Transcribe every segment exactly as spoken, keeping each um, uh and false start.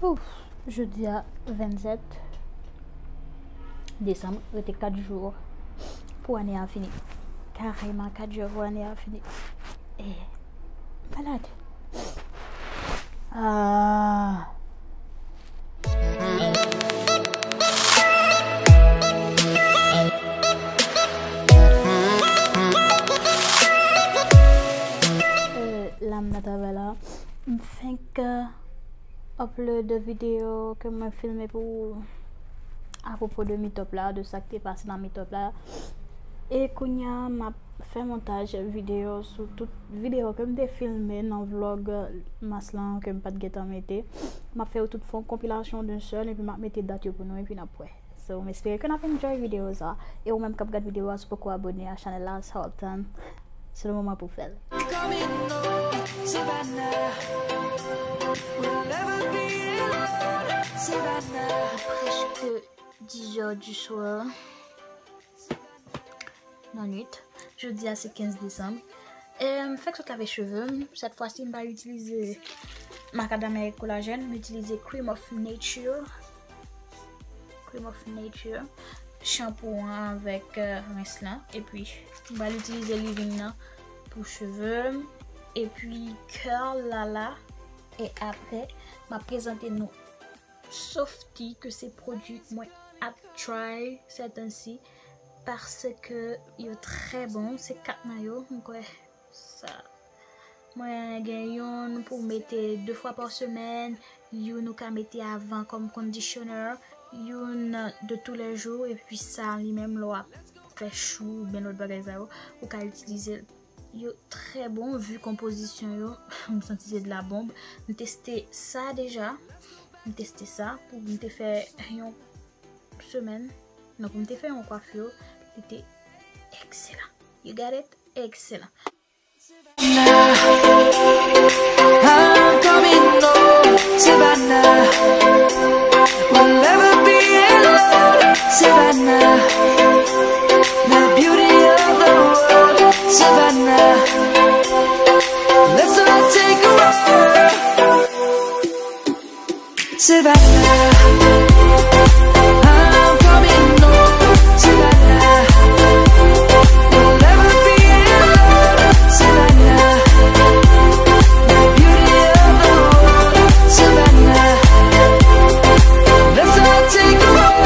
Ouf, jodi a vennsèt desanm, rete kat jou pou ane a fini. Kareman kat jou pou ane a fini. Eh, malad. Ah. Euh, la m nan travay la. M fenk, euh, upload videyo ke mwen filme pou, apwopo de meetup la, de sa k te pase nan meetup la. E kounye a, m ap fè montaj videyo sou tout videyo ke m te filme nan vlog mas lan ke m pa t gentan mete. M ap fè yo tout fè yon konpilasyon d'un seul, epi m ap mete dat yo pou nou, epi n ap wè. So, m espere ke n ap enjoy videyo sa. E ou menm k ap gad videyo a, si w poko abone a chanèl la, sa w ap tann. Se le moman pou fè l. Prèske dizè di swa. Nan nwit. Jodi a se kenz desanm. E m fèk sot lave cheve m. Sèt fwa si m pa itilize makadamya e kolajèn, m itilize Cream of Nature. Cream of Nature. Chanpou an avèk, euh, rens lan. Epi, m pral itilize leave-in nan pou cheve m. Epi, curl la la. E apre, m ap prezante nou Softy, ke se pwodui mwen ap try sètansi, paske yo trè bon. Se kat nan yo, m kwè sa. Mwen gen youn pou mete de fwa pa semèn, youn ou ka mete avan kòm conditioner, youn de toulèjou, epi sa li menm lè w ap fè chou oubyen lòt bagay sa yo, ou ka itilize l. Yo trè bon, vi konpozisyon yo, m santi se de la bomb. M teste sa deja. M teste sa pou m te fè yon semèn. Non, pou m te fè yon kwafi yo, li te ekselan. You got it? Ekselan. I'm coming home, Savannah. We'll never be alone, Savannah. The beauty of the world, Savannah. Let's all take a walk. Savannah, I'm coming home. Savannah, we'll never be alone. Savannah, the beauty of the world. Savannah, let's all take a walk.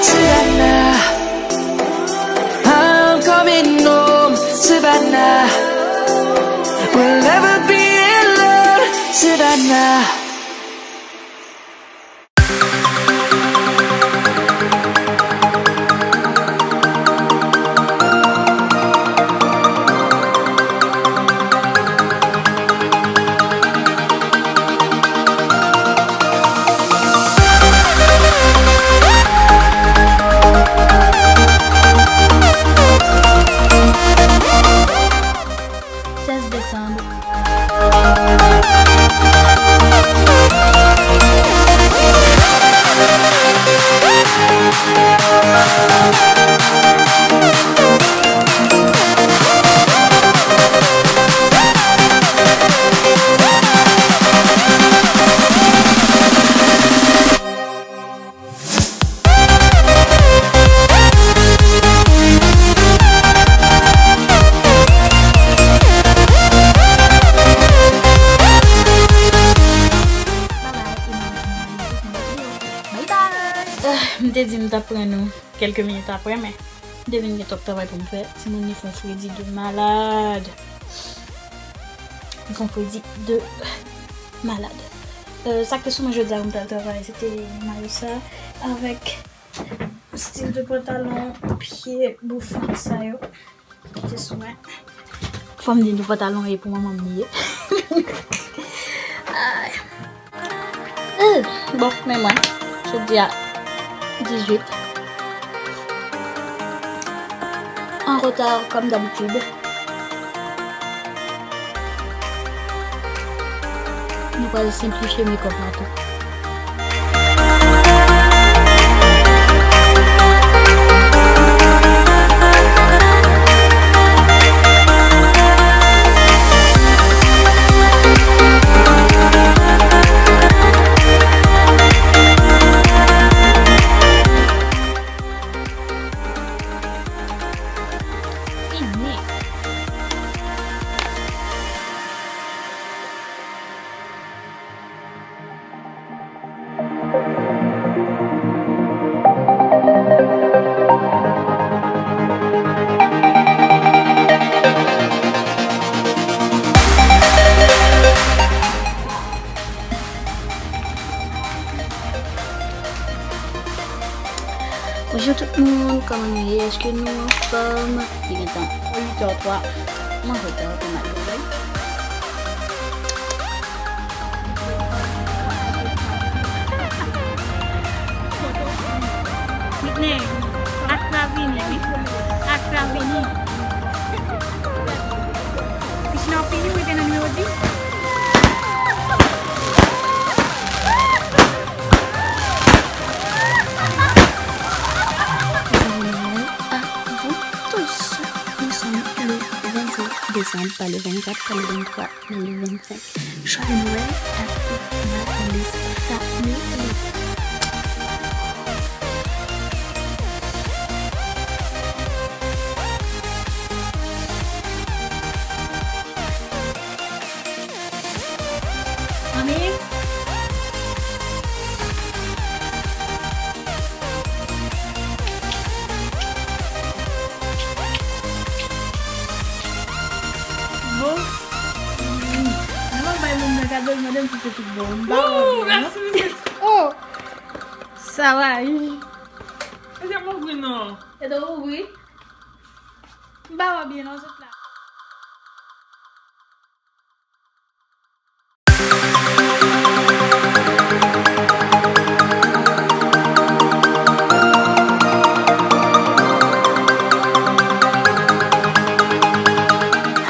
Savannah, I'm coming home, Savannah. We'll never be alone, Savannah. Sèz desanm. Ah, m te di m t ap pran nou kèlke minit apre, men m te vin gen twòp travay pou m fè. Timoun, li fè yon fredi de malad. Li fè yon fredi de malad. Euh, sa k te sou mwen jodi a pou m t al travay, se te mayo sa avèk stil de pantalon pye boufant sa yo. Se sou mwen. Fò m di nou pantalon e pou manman m li ye. Ay. Euh, bon, men mwen, jodi a dizuit. An reta, kòm dabitid. Pral senplifye makeup la tou. Fini. Bonjou tout moun, kòman nou ye? Èske nou anfòm? Li gentan uit è twa. Mwen anreta, mwen mal travay. Whitney, Akra vini, wi. Akra vini. Pichina w fini, wi, te nan nimewo dis. Bonjour à vous tous. Nous sommes le vingt-cinq décembre, pas le vingt-quatre, pas le vingt-trois, mais le vingt-cinq. Joyeux Noël à toute ma liste famille. Manmi? Bon. Mwen bay moun nan kado, l mande m si se tout bon. M pa wè byen, non. Oh! Sa va, wi. E te ouvri, non. E te ouvri? M pa wè byen, non, sot la.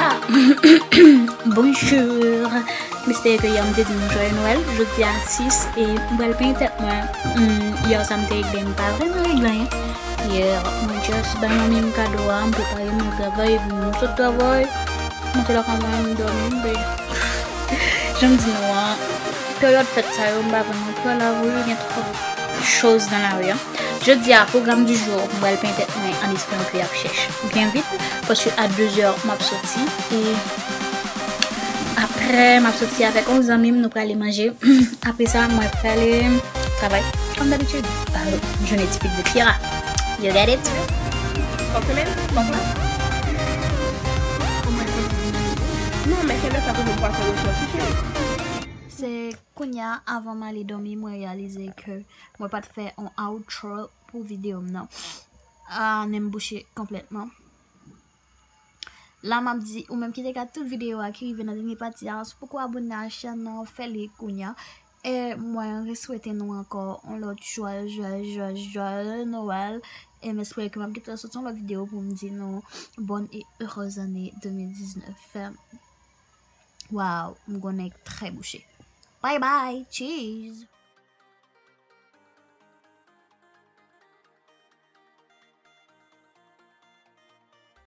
Ah. Bonjou. M espere ke yè m te di nou Joyeux Noël. Jodi a sis e m pral penyen tèt mwen. Hmm, yè sa m te regle, m pa vrèman regle anyen. Yè, mwen just bay manmi m kado a, m prepare, m al travay, epi m sot travay. Monte lakay mwen, m dòmi, m byen. Jan m di nou an, peryòd fèt sa yo, m pa vrèman pral lari, gen twòp choz nan lari an. Jodi a, pwogram di jou, m pral penyen tèt mwen an esperan ke y ap chèch byen vit, paske a de zè, m ap soti, e apre, m ap soti avèk yon zanmi m, nou prale manje. Apre sa, mwen prale travay, kòm dabitid. Euh, journée typique de Kira. You get it? Fòk men, fòk la. Non, men se lè sa pou nou pase rechèch, ok? Se kounye a, avan m ale dòmi, mwen reyalize ke mwen pa t fè yon outro pou videyo m nan. Ah, nen m bouche konplètman. La, m ap di, ou menm ki te gade tout videyo a ki rive nan dènye pati a, si w poko abòne a chèn nan, fè li kounye a. E mwen reswete nou ankò yon lòt jwèl, jwèl, jwèl, jwèl Noël. E m espere ke m ap gentan soti yon lòt videyo pou m di nou bonne et heureuse année deux mille dix-neuf. Waw, m konnen trè bouche. Bye bye, cheers!